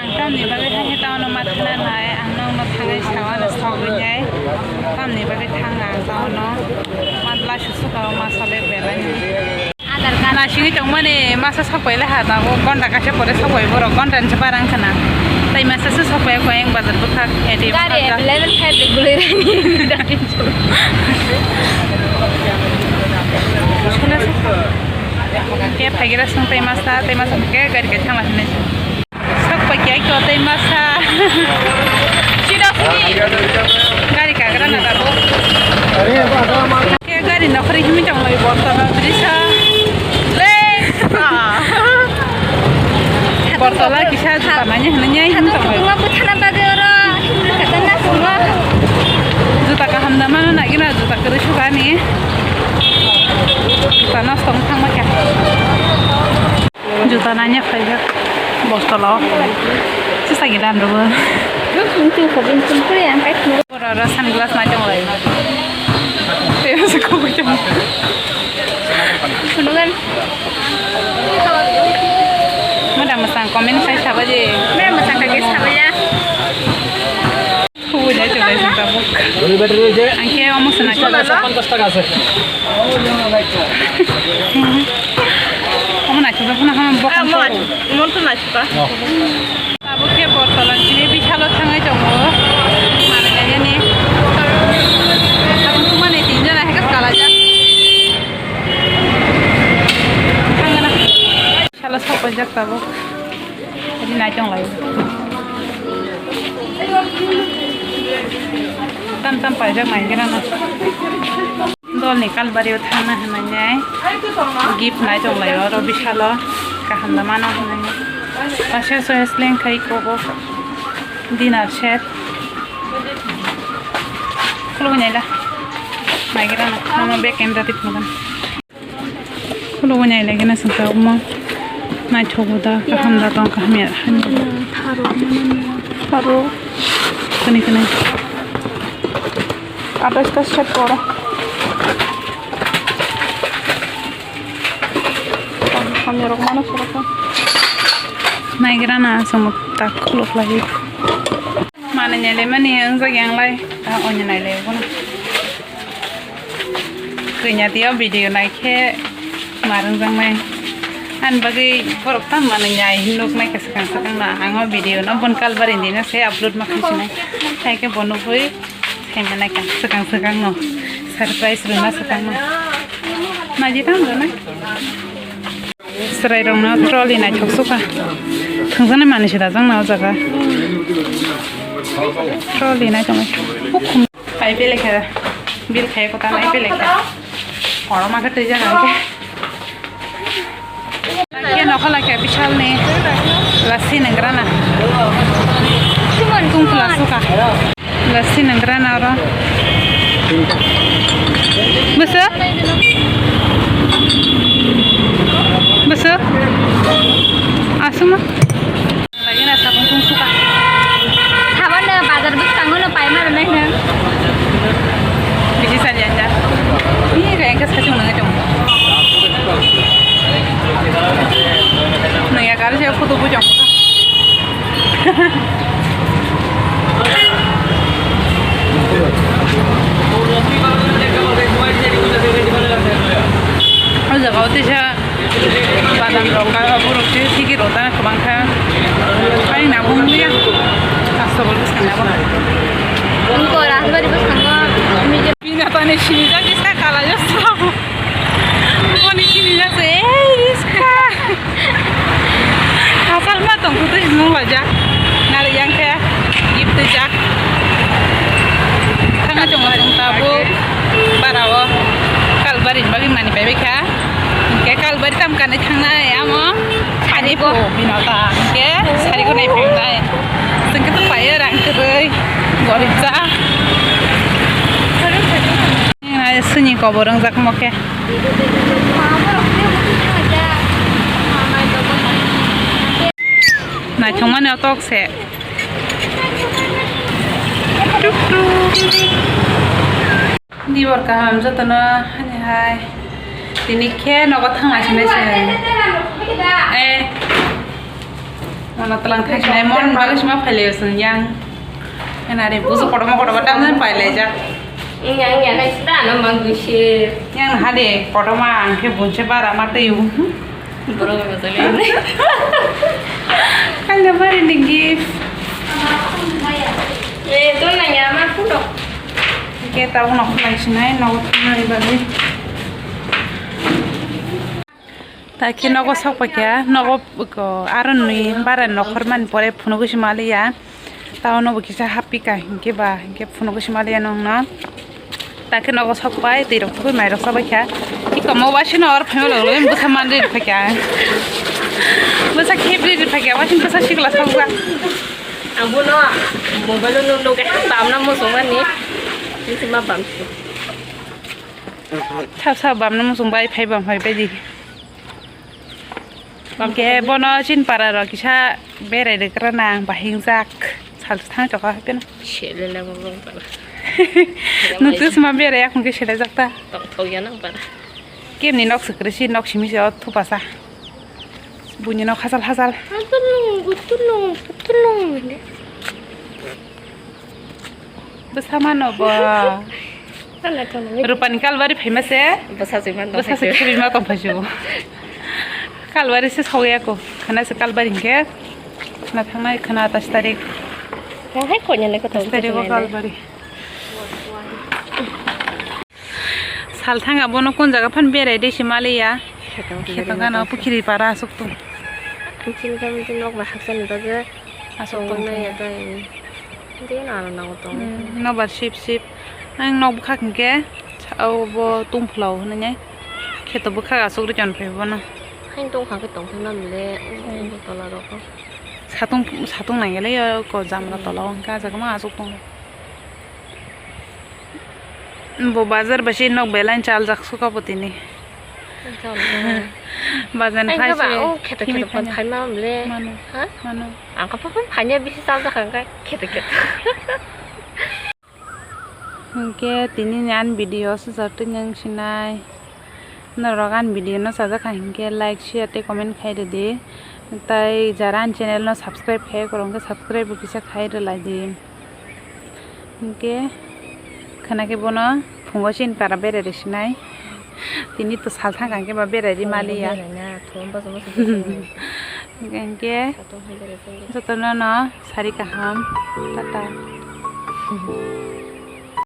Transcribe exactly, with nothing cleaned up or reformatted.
Ang tamni bagwi hai town-o ma thangna nai, ang nokno thangwi sao, ano sogwi nai. Tamni bagwi thang ang town-o. Ma bla susu ka ma sale belai. Nasingwi tongmani masa sokpai le ha, tabuk gonta kaisa pore sokpai borok, gonta ni se barang khna. Tai masa se sokpai ko yang bazar bwkhak, A T M gari bwkhak. Available khai de gulai rani. Ke phaigira sung tai masa, tai masa ke gari kai thangla hinai. Sak paikya kyo tei masa. Sida sini. Gari kagra na dabo. Ke gari nokri himi tong lai borto na drisa. Le. Borto la kisa juta manya hini nyai hini tong lai. Tungma buthana bagwi oro himna kata na tungma. Juta kaham da mano na gina juta kri sugani. Juta nosto wng thangma kya. Juta nanya khaijak bostolo. Sisa gila androbo. Oro oro sunglass nai tong lai. Tei se kubui tong. Sunugan. Mada masang comment khai sabaje. Mada masang khai sabaje. Kubui nai tong lai sung tabuk. Delivery riyese. Angke omo sana. Pachas taka ase. Omo naisuk jabo na hama bokong. Mon to naisuk. Tabuk khe Bortolan simi bisalo thangai tongo. Manwi lainani. Tabuk mani tinjon hai khe kalajak. Bisalo sok paijak tabuk. Adi nai tong lai. Tam tam paijak nai gira na. Dolni Kalbario thangna hwnwi gift nai tong lai oro bisalo kaham da mano hwnwi. Paisa soya sleng khai kobo dinner set. Khulugwi naila. Naigira no, mama bag and dati phunukgani. Khulugwi nailai gana singkha omo. Naithogo da, kaham da tong, kaham ya. Tharo, tharo. Kani kani. Atais ta set koro. Hamya rok mano soro ko. Naigra na aswk tak khuluk lai. Mani nele mani ang jagi ang lai. Ta onya nai le bono. Kanya tiyo video nai khe marung jang nai. An bagwi borok tam mani nyai nuk nai khe swkang swkang na. Ang o video no bon kalbar indi na se upload ma khe sinai. Hai khe bono bui. Khaimanaikha swkang swkangno surprise rwna swkangno. Naidi tamo rwnai. Chwrairokno trolley naithok sukha. Thwngjaknai manwi se dajak na o jaga. Trolley naithok. Hukhum. Pai belekha. Bil khai kota nai belekha. Oro ma khe twijak ang khe. Khe nokha lai khe bisalni lassi nanggrana. Tungkla suka. Lassi nanggrana oro. Bwswk? Bwswk? Aswkno? Lagina sabun tungsuka. Sabun no bazar bwskango no paima rwnai no. Bisi sali anja. Ni re engke sachung nang jong. Nang ya kar se photo bu jong. O jaga o tisa. Badam rok ka borok se sigi rota kwbang kha. Ani nabo wngya. Kasto bol bwskango nabo. Wngkha Rajbari bwskango. Bini tani sinijak kisa kalajak sabo. Boni sinijak se ei riska. Asal ma tong tu twi mung lajak. Nari yang khe gift twijak. Thangna chong la chong tabuk. Bara o Kalbari ni bagwi mani pai bai kha. Hingke Kalbari tam kanai thangnai amo sari po bino ta hingke sari ko nai phangnai. Sengke to payo rang kwrwi gorip cha. Sini kobor wngjak mo khe. Naithokmani o tok se. Tuk tuk. Dibor kaham jotono hani hai. Tini khe nogo thang lai sinai se. Eh. Mono tlang thang sinai, mon bagwi sima phailio song yang. Enari buzu kotorma kotorma tamjani pailaijak. Yang yang hai sida no mang dusi. Yang hade kotorma ang khe bunse bara ma twiu. Borok bai bwsajli. Kaila bari ni gift. Eh, to na ya ma phuno. Ke ta uno khulai sinai, nogo thang lai bagwi. Ta khe nogo sok paikha, nogo ko aro nwi bara nokhor mani pore phunugo si maliya. Ta uno bo kisa happy ka hinkhe ba, hinkhe phunugo si maliya nongno. Ta khe nogo sok pai, twi rok thugui mai rok sa baikha. Iko mo wasing no or phaima log log bwsa man ri phaikha. Bwsa khep ri phaikha, wasing bwsa sikla sok ba. Ang bono mobile no nugwi bamna muchung mani. Nisi ma bam. Sab sab bamna muchung bai phai bam phai bai di. Hwnkhe bono chini para rok kisa berai rwgra nang bahingjak sal thang chokha hapheno. Sele le bo bong para. Nwng twi sma berai akhon khe sele jak ta. Tong thok ya nang para. Kemni nok swkre si nok simi se o thupasa. Buini nok hachal hachal. Tulung tulung tulung. Bwsa mano bo. Rupani kalbari phaima se. Bwsa se man. Bwsa se khibima tong phai se bo. Kalbari se sogya ko. Khana se kalbari hinkhe. Khana thangnai khana atais tarik. Hai konya ne ko tong. Atais tarik o kalbari. Salthang abono kun jaga phan berai de si maliya. Khetong kano pukhiri para asuk tung. Ang chini kami tin nok ba haksa ni bagwi. Asuk tung. Nai ya dai. Din ano nango tong. Nok ba sip sip. Ang nok bwkhak hinkhe obo tungphlau hinwi kheto bwkhak asuk rikon phai bono. Hain tong kha khe tong phai mamle. Tola rok. Satung satung nangya le ko jamra tola o hinkhe ah jaga ma asuk tung. Bo bazar bai se nok belai chaljak suka bo tini. Bazar ni phai se. O kheto kheto phai ma mle. Mano. Ha? Mano. Ang ka phai phai phai bisi chaljak ang ka kheto kheto. Hinkhe tini ni ani video se jatwi nang sinai. Norok ani video no chajak kha hinkhe like, share tei comment khai rwdi. Tai jara ani channel no subscribe khai kwrwng khe subscribe bo kisa khai rwlai di. Hinkhe khwna khe bono phungo chini para berai rwsinai. Tini to salthang kha hinkhe ba berai ri maliya. Hinkhe jotono no sari kaham. Tata.